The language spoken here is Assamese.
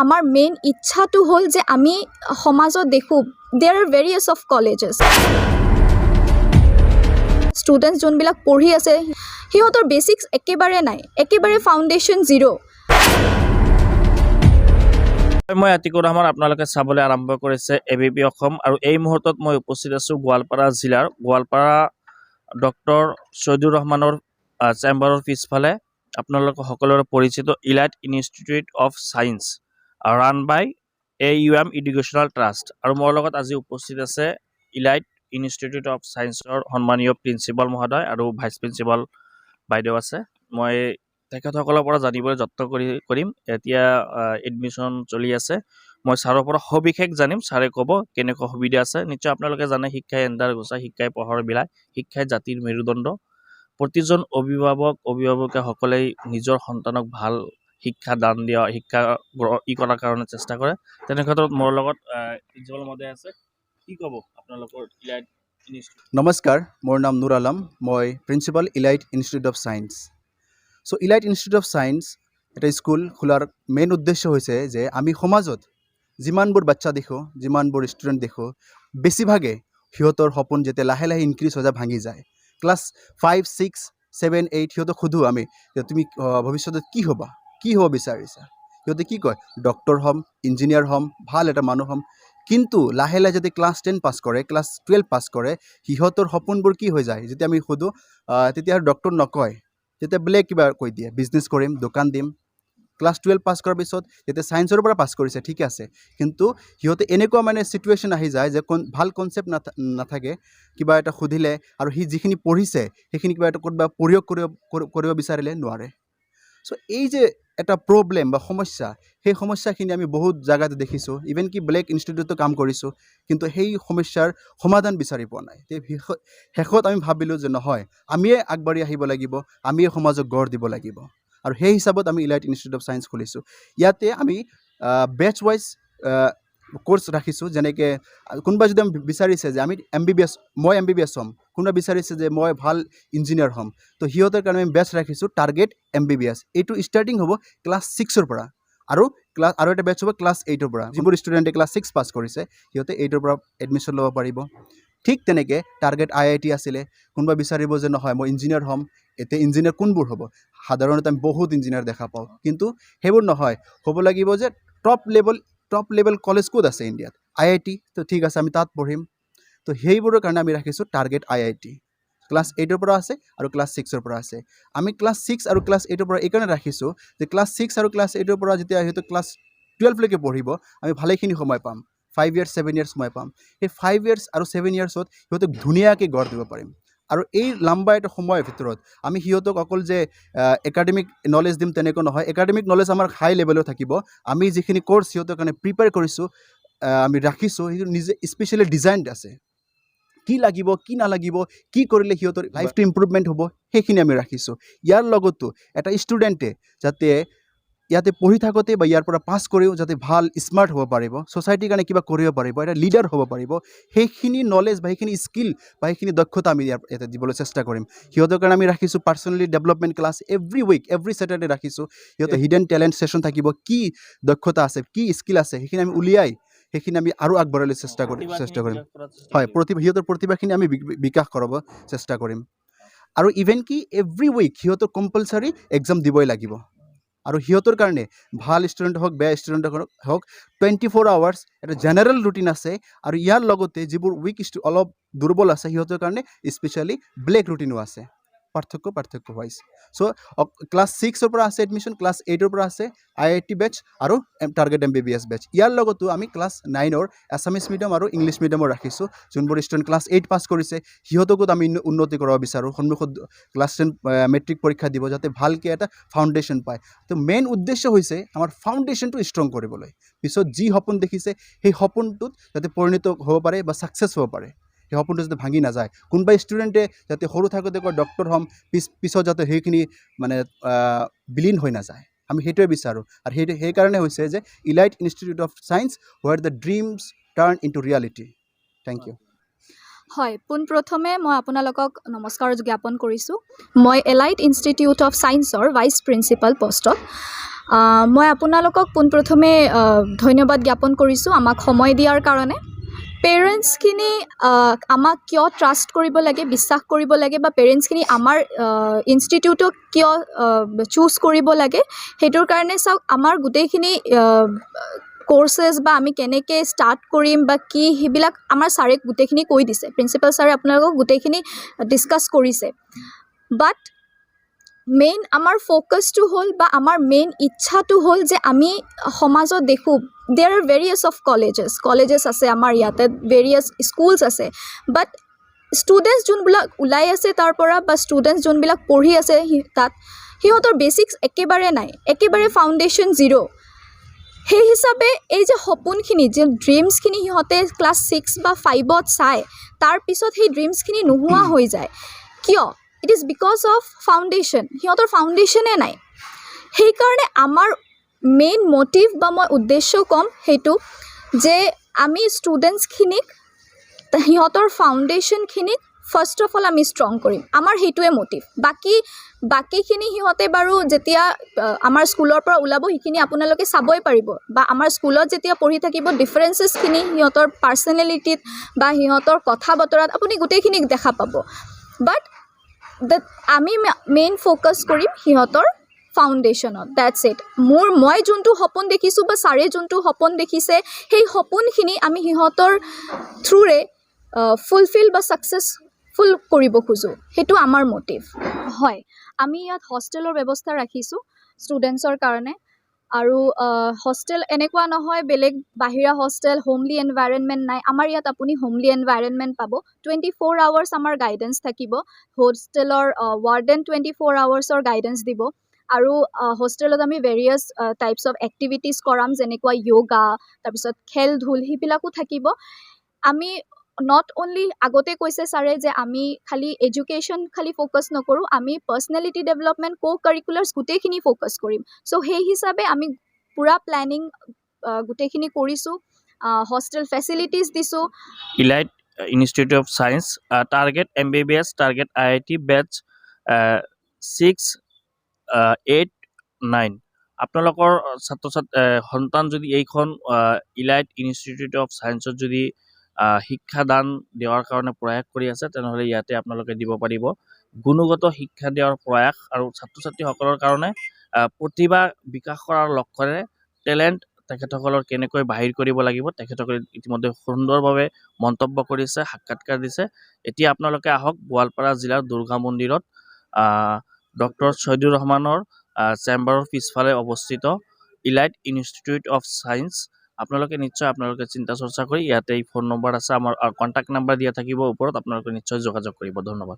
আমাৰ মেইন ইচ্ছাটো হ'ল যে আমি সমাজত দেখোঁ, there are various of colleges, students যোনবিলাক পঢ়ি আছে, সিহঁতৰ বেচিক্স একেবাৰে নাই, একেবাৰে ফাউণ্ডেশ্যন জিৰ'। মই আতিকুৰ ৰহমান, আপোনালোকে চাবলৈ আৰম্ভ কৰিছে এবিপি অসম আৰু এই মুহূৰ্তত মই উপস্থিত আছোঁ গোৱালপাৰা জিলাৰ গোৱালপাৰা ডক্টৰ ছৈদুৰ ৰহমানৰ চেম্বাৰৰ পিছফালে। আপোনালোক সকলোৰে পৰিচিত elite institute of science, run by AUM educational trust. আৰু মোৰ লগত আজি উপস্থিত আছে ইলাইট ইনষ্টিটিউট অফ ছায়েন্সৰ সন্মানীয় প্ৰিন্সিপাল মহোদয় আৰু ভাইচ প্ৰিন্সিপাল বাইদেউ আছে। মই তেখেতসকলৰ পৰা জানিবলৈ যত্ন কৰিম। এতিয়া এডমিশ্যন চলি আছে। মই ছাৰৰ পৰা সবিশেষ জানিম। ছাৰে ক'ব কেনেকুৱা সুবিধা আছে। নিশ্চয় আপোনালোকে জানে, শিক্ষাই এন্ধাৰ গুচায়, শিক্ষাই পোহৰ বিলায়, শিক্ষাই জাতিৰ মেৰুদণ্ড। প্ৰতিজন অভিভাৱক অভিভাৱিকাসকলেই নিজৰ সন্তানক ভাল শিক্ষা দান দিয়া, শিক্ষা ই কৰাৰ কাৰণে চেষ্টা কৰে। তেনে ক্ষেত্ৰত মোৰ লগত প্ৰিন্সিপাল মহোদয় আছে। কি ক'ব আপোনালোকৰ ইলাইট ইনষ্টিটিউট? নমস্কাৰ, মোৰ নাম নুৰ আলম। মই principal, elite institute of science. So' elite institute of science এটা স্কুল খোলাৰ মেইন উদ্দেশ্য হৈছে যে আমি সমাজত যিমানবোৰ বাচ্চা দেখোঁ, যিমানবোৰ ষ্টুডেণ্ট দেখোঁ, বেছিভাগে সিহঁতৰ সপোন যেতিয়া লাহে লাহে ইনক্ৰিজ হৈ যায়, ভাঙি যায়। ক্লাছ 5, 6, 7, 8 সিহঁতক সোধোঁ আমি যে তুমি ভৱিষ্যতত কি হ'বা, কি হ'ব বিচাৰিছা? সিহঁতে কি কয়? ডক্টৰ হ'ম, ইঞ্জিনিয়াৰ হ'ম, ভাল এটা মানুহ হ'ম। কিন্তু লাহে লাহে যদি ক্লাছ 10 পাছ কৰে, ক্লাছ 12 পাছ কৰে, সিহঁতৰ সপোনবোৰ কি হৈ যায়? যেতিয়া আমি সোধোঁ, তেতিয়া আৰু ডক্টৰ নকয়, তেতিয়া বেলেগ কিবা কৈ দিয়ে, বিজনেছ কৰিম, দোকান দিম। ক্লাছ 12 পাছ কৰাৰ পিছত যেতিয়া ছায়েন্সৰ পৰা পাছ কৰিছে, ঠিকে আছে, কিন্তু সিহঁতে এনেকুৱা মানে চিটুৱেশ্যন আহি যায় যে ভাল কনচেপ্ট নাথাকে। কিবা এটা সুধিলে আৰু সি যিখিনি পঢ়িছে, সেইখিনি কিবা এটা ক'ৰবাত প্ৰয়োগ কৰিব বিচাৰিলে নোৱাৰে। চ' এই যে এটা প্ৰব্লেম বা সমস্যা, সেই সমস্যাখিনি আমি বহুত জেগাতে দেখিছোঁ। ইভেন কি বেলেগ ইনষ্টিটিউটতো কাম কৰিছোঁ, কিন্তু সেই সমস্যাৰ সমাধান বিচাৰি পোৱা নাই। তে শেষত আমি ভাবিলোঁ যে নহয়, আমিয়ে আগবাঢ়ি আহিব লাগিব, আমিয়ে সমাজক গঢ় দিব লাগিব আৰু সেই হিচাপত আমি ইলাইট ইনষ্টিটিউট অফ ছায়েন্স খুলিছোঁ। ইয়াতে আমি বেটছ ৱাইজ ক'ৰ্চ ৰাখিছোঁ। যেনেকৈ কোনোবাই যদি আমি বিচাৰিছে যে আমি এমবিবিএছ, মই এমবিবিএছ হ'ম, কোনোবাই বিচাৰিছে যে মই ভাল ইঞ্জিনিয়াৰ হ'ম, তো সিহঁতৰ কাৰণে আমি বেটছ ৰাখিছোঁ টাৰ্গেট এমবিবিএছ। এইটো ষ্টাৰ্টিং হ'ব ক্লাছ 6ৰ পৰা আৰু ক্লাছ আৰু এটা বেটছ হ'ব ক্লাছ 8ৰ পৰা। যিবোৰ ষ্টুডেণ্টে ক্লাছ 6 পাছ কৰিছে, সিহঁতে 8ৰ পৰা এডমিশ্যন ল'ব পাৰিব। ঠিক তেনেকৈ টাৰ্গেট আইআইটি আছিলে। কোনোবাই বিচাৰিব যে নহয়, মই ইঞ্জিনিয়াৰ হ'ম। এতিয়া ইঞ্জিনিয়াৰ কোনবোৰ হ'ব? সাধাৰণতে আমি বহুত ইঞ্জিনিয়াৰ দেখা পাওঁ, কিন্তু সেইবোৰ নহয়। হ'ব লাগিব যে টপ লেভেল কলেজ ক'ত আছে ইণ্ডিয়াত? আইআইটি। তো ঠিক আছে, আমি তাত পঢ়িম। তো সেইবোৰৰ কাৰণে আমি ৰাখিছোঁ টাৰ্গেট আইআইটি। ক্লাছ 8ৰ পৰা আছে আৰু ক্লাছ 6ৰ পৰা আছে। আমি ক্লাছ 6 আৰু ক্লাছ 8ৰ পৰা এইকাৰণে ৰাখিছোঁ যে ক্লাছ 6 আৰু ক্লাছ 8ৰ পৰা যেতিয়া সিহঁতে ক্লাছ 12লৈকে পঢ়িব, আমি ভালেখিনি সময় পাম, 5 ইয়াৰ্ছ, 7 ইয়াৰ্ছ সময় পাম। সেই 5 ইয়াৰ্ছ আৰু 7 ইয়াৰ্ছত সিহঁতক ধুনীয়াকৈ গঢ় দিব পাৰিম। আৰু এই লাম্বা এটা সময়ৰ ভিতৰত আমি সিহঁতক অকল যে একাডেমিক নলেজ দিম, তেনেকুৱা নহয়। একাডেমিক নলেজ আমাৰ হাই লেভেলৰ থাকিব। আমি যিখিনি ক'ৰ্চ সিহঁতৰ কাৰণে প্ৰিপেয়াৰ কৰিছোঁ, আমি ৰাখিছোঁ, সেইটো নিজে স্পেচিয়েলি ডিজাইনড আছে। কি লাগিব, কি নালাগিব, কি কৰিলে সিহঁতৰ লাইফটো ইম্প্ৰুভমেণ্ট হ'ব, সেইখিনি আমি ৰাখিছোঁ। ইয়াৰ লগতো এটা ষ্টুডেণ্টে যাতে ইয়াতে পঢ়ি থাকোঁতে বা ইয়াৰ পৰা পাছ কৰিও যাতে ভাল স্মাৰ্ট হ'ব পাৰিব, ছ'চাইটিৰ কাৰণে কিবা কৰিব পাৰিব, এটা লিডাৰ হ'ব পাৰিব, সেইখিনি নলেজ বা সেইখিনি স্কিল বা সেইখিনি দক্ষতা আমি ইয়াতে দিবলৈ চেষ্টা কৰিম। সিহঁতৰ কাৰণে আমি ৰাখিছোঁ personally development class, every week, every Saturday ৰাখিছোঁ। সিহঁতৰ হিডেন টেলেণ্ট ছেশ্যন থাকিব। কি দক্ষতা আছে, কি স্কিল আছে, সেইখিনি আমি উলিয়াই সেইখিনি আমি আৰু আগবঢ়াবলৈ চেষ্টা কৰিম। হয়, সিহঁতৰ প্ৰতিভাখিনি আমি বিকাশ কৰাব চেষ্টা কৰিম। আৰু ইভেন কি এভৰি উইক সিহঁতৰ কম্পালচাৰী এক্সাম দিবই লাগিব। আৰু সিহঁতৰ কাৰণে ভাল ষ্টুডেণ্ট হওক, বেয়া ষ্টুডেণ্ট হওক, 24 আৱাৰ্ছ এটা জেনেৰেল ৰুটিন আছে। আৰু ইয়াৰ লগতে যিবোৰ উইক, অলপ দুৰ্বল আছে, সিহঁতৰ কাৰণে স্পেচিয়েলি বেলেগ ৰুটিনো আছে, পাৰ্থক্য ৱাইজ। চ' ক্লাছ 6ৰ পৰা আছে এডমিশ্যন, ক্লাছ 8ৰ পৰা আছে আইআইটি বেটছ আৰু টাৰ্গেট এমবিবিএছ বেটছ। ইয়াৰ লগতো আমি ক্লাছ 9ৰ এছামিছ মিডিয়াম আৰু ইংলিছ মিডিয়ামৰ ৰাখিছোঁ। যোনবোৰ ষ্টুডেণ্ট ক্লাছ 8 পাছ কৰিছে, সিহঁতকো আমি উন্নতি কৰাব বিচাৰোঁ। সন্মুখত ক্লাছ 10 মেট্ৰিক পৰীক্ষা দিব, যাতে ভালকৈ এটা ফাউণ্ডেশ্যন পায়। তো মেইন উদ্দেশ্য হৈছে আমাৰ ফাউণ্ডেশ্যনটো ষ্ট্ৰং কৰিবলৈ, পিছত যি সপোন দেখিছে, সেই সপোনটোত যাতে পৰিণত হ'ব পাৰে বা ছাকচেছ হ'ব পাৰে, সেই সপোনটো যাতে ভাঙি নাযায়। কোনোবা ষ্টুডেণ্টে যাতে সৰু থাকোঁতে কয় ডক্টৰ হ'ম, পিছত যাতে সেইখিনি মানে বিলীন হৈ নাযায়, আমি সেইটোৱে বিচাৰোঁ। আৰু সেইকাৰণে হৈছে যে elite institute of science, where the dreams turn into reality. Thank you. হয়, পোনপ্ৰথমে মই আপোনালোকক নমস্কাৰ জ্ঞাপন কৰিছোঁ। মই এলাইট ইনষ্টিটিউট অফ ছায়েন্সৰ ভাইচ প্ৰিন্সিপাল পষ্টত। মই আপোনালোকক পোনপ্ৰথমে ধন্যবাদ জ্ঞাপন কৰিছোঁ আমাক সময় দিয়াৰ কাৰণে। পেৰেণ্টছখিনি আমাক কিয় ট্ৰাষ্ট কৰিব লাগে, বিশ্বাস কৰিব লাগে বা পেৰেণ্টছখিনি আমাৰ ইনষ্টিটিউটক কিয় চুজ কৰিব লাগে, সেইটোৰ কাৰণে চাওক, আমাৰ গোটেইখিনি কৰ্চেছ বা আমি কেনেকৈ ষ্টাৰ্ট কৰিম বা কি, সেইবিলাক আমাৰ ছাৰে গোটেইখিনি কৈ দিছে। প্ৰিন্সিপাল ছাৰে আপোনালোকক গোটেইখিনি ডিছকাছ কৰিছে। বাট মেইন আমাৰ ফ'কাছটো হ'ল বা আমাৰ মেইন ইচ্ছাটো হ'ল যে আমি সমাজত দেখোঁ, there are various of colleges আছে আমাৰ ইয়াতে, ভেৰিয়াছ স্কুলছ আছে, বাট ষ্টুডেণ্টছ যোনবিলাক ওলাই আছে তাৰ পৰা বা ষ্টুডেণ্টছ যোনবিলাক পঢ়ি আছে তাত সিহঁতৰ বেচিক্স একেবাৰে নাই, একেবাৰে ফাউণ্ডেশ্যন জিৰ'। সেই হিচাপে এই যে সপোনখিনি, যে ড্ৰিমছখিনি সিহঁতে ক্লাছ 6 বা 5ত চায়, তাৰপিছত সেই ড্ৰিমছখিনি নোহোৱা হৈ যায়। কিয়? It is because of foundation. সিহঁতৰ ফাউণ্ডেশ্যনে নাই। সেইকাৰণে আমাৰ মেইন মটিভ বা মই উদ্দেশ্য ক'ম সেইটো যে আমি ষ্টুডেণ্টছখিনিক, সিহঁতৰ ফাউণ্ডেশ্যনখিনিক ফাৰ্ষ্ট অফ অল আমি ষ্ট্ৰং কৰিম। আমাৰ সেইটোৱে মটিভ। বাকীখিনি সিহঁতে বাৰু যেতিয়া আমাৰ স্কুলৰ পৰা ওলাব, সেইখিনি আপোনালোকে চাবই পাৰিব বা আমাৰ স্কুলত যেতিয়া পঢ়ি থাকিব, ডিফাৰেঞ্চেছখিনি সিহঁতৰ পাৰ্চনেলিটিত বা সিহঁতৰ কথা বতৰাত আপুনি গোটেইখিনি দেখা পাব। বাট the আমি মেইন ফ'কাছ কৰিম সিহঁতৰ ফাউণ্ডেশ্যনত। That's it. মই যোনটো সপোন দেখিছোঁ বা ছাৰে যোনটো সপোন দেখিছে, সেই সপোনখিনি আমি সিহঁতৰ থ্ৰুৰে ফুলফিল বা ছাকচেছফুল কৰিব খোজোঁ। সেইটো আমাৰ মটিভ হয়। আমি ইয়াত হষ্টেলৰ ব্যৱস্থা ৰাখিছোঁ ষ্টুডেণ্টছৰ কাৰণে। আৰু হষ্টেল এনেকুৱা নহয় বেলেগ বাহিৰা হষ্টেল, হোমলি এনভাইৰনমেণ্ট নাই। আমাৰ ইয়াত আপুনি হোমলি এনভাইৰনমেণ্ট পাব। 24 আৱাৰ্ছ আমাৰ গাইডেঞ্চ থাকিব। হোষ্টেলৰ ৱাৰ্ডেন 24 আৱাৰ্ছৰ গাইডেঞ্চ দিব। আৰু হোষ্টেলত আমি ভেৰিয়াছ টাইপছ অফ এক্টিভিটিছ কৰাম, যেনেকুৱা য়োগা, তাৰপিছত খেল ধূল, সেইবিলাকো থাকিব। আমি not only, আগতে কৈছে ছাৰে যে আমি খালী এডুকেশ্যন খালী ফ'কাছ নকৰোঁ, আমি পাৰ্চনেলিটি ডেভেলপমেণ্ট, কো কাৰিকুলাৰ্ছ গোটেইখিনি ফ'কাছ কৰিম। চ' সেই হিচাপে আমি পূৰা প্লেনিং গোটেইখিনি কৰিছোঁ, হষ্টেল ফেচিলিটিছ দিছোঁ। Elite institute of science, target MBBS, target IIT, batch 6, 8, 9। আপোনালোকৰ ছাত্ৰ ছাত্ৰী, সন্তান যদি এইখন ইলাইট ইনষ্টিটিউট অফ ছায়েন্সত যদি শিক্ষাদান দিয়াৰ কাৰণে প্ৰয়াস কৰি আছে, তেনেহ'লে ইয়াতে আপোনালোকে দিব পাৰিব। গুণগত শিক্ষা দিয়াৰ প্ৰয়াস আৰু ছাত্ৰ ছাত্ৰীসকলৰ কাৰণে প্ৰতিভা বিকাশ কৰাৰ লক্ষ্যৰে টেলেণ্ট তেখেতসকলৰ কেনেকৈ বাহিৰ কৰিব লাগিব, তেখেতসকলে ইতিমধ্যে সুন্দৰভাৱে মন্তব্য কৰিছে, সাক্ষাৎকাৰ দিছে। এতিয়া আপোনালোকে আহক, গোৱালপাৰা জিলাৰ দুৰ্গা মন্দিৰত ডক্টৰ ছৈদুৰ ৰহমানৰ চেম্বাৰৰ পিছফালে অৱস্থিত ইলাইট ইনষ্টিটিউট অফ ছায়েন্স। আপোনালোকে নিশ্চয় আপোনালোকে চিন্তা চৰ্চা কৰি ইয়াতে এই ফোন নম্বৰ আছে আমাৰ, কণ্টেক্ট নাম্বাৰ দিয়া থাকিব ওপৰত, আপোনালোকে নিশ্চয় যোগাযোগ কৰিব। ধন্যবাদ।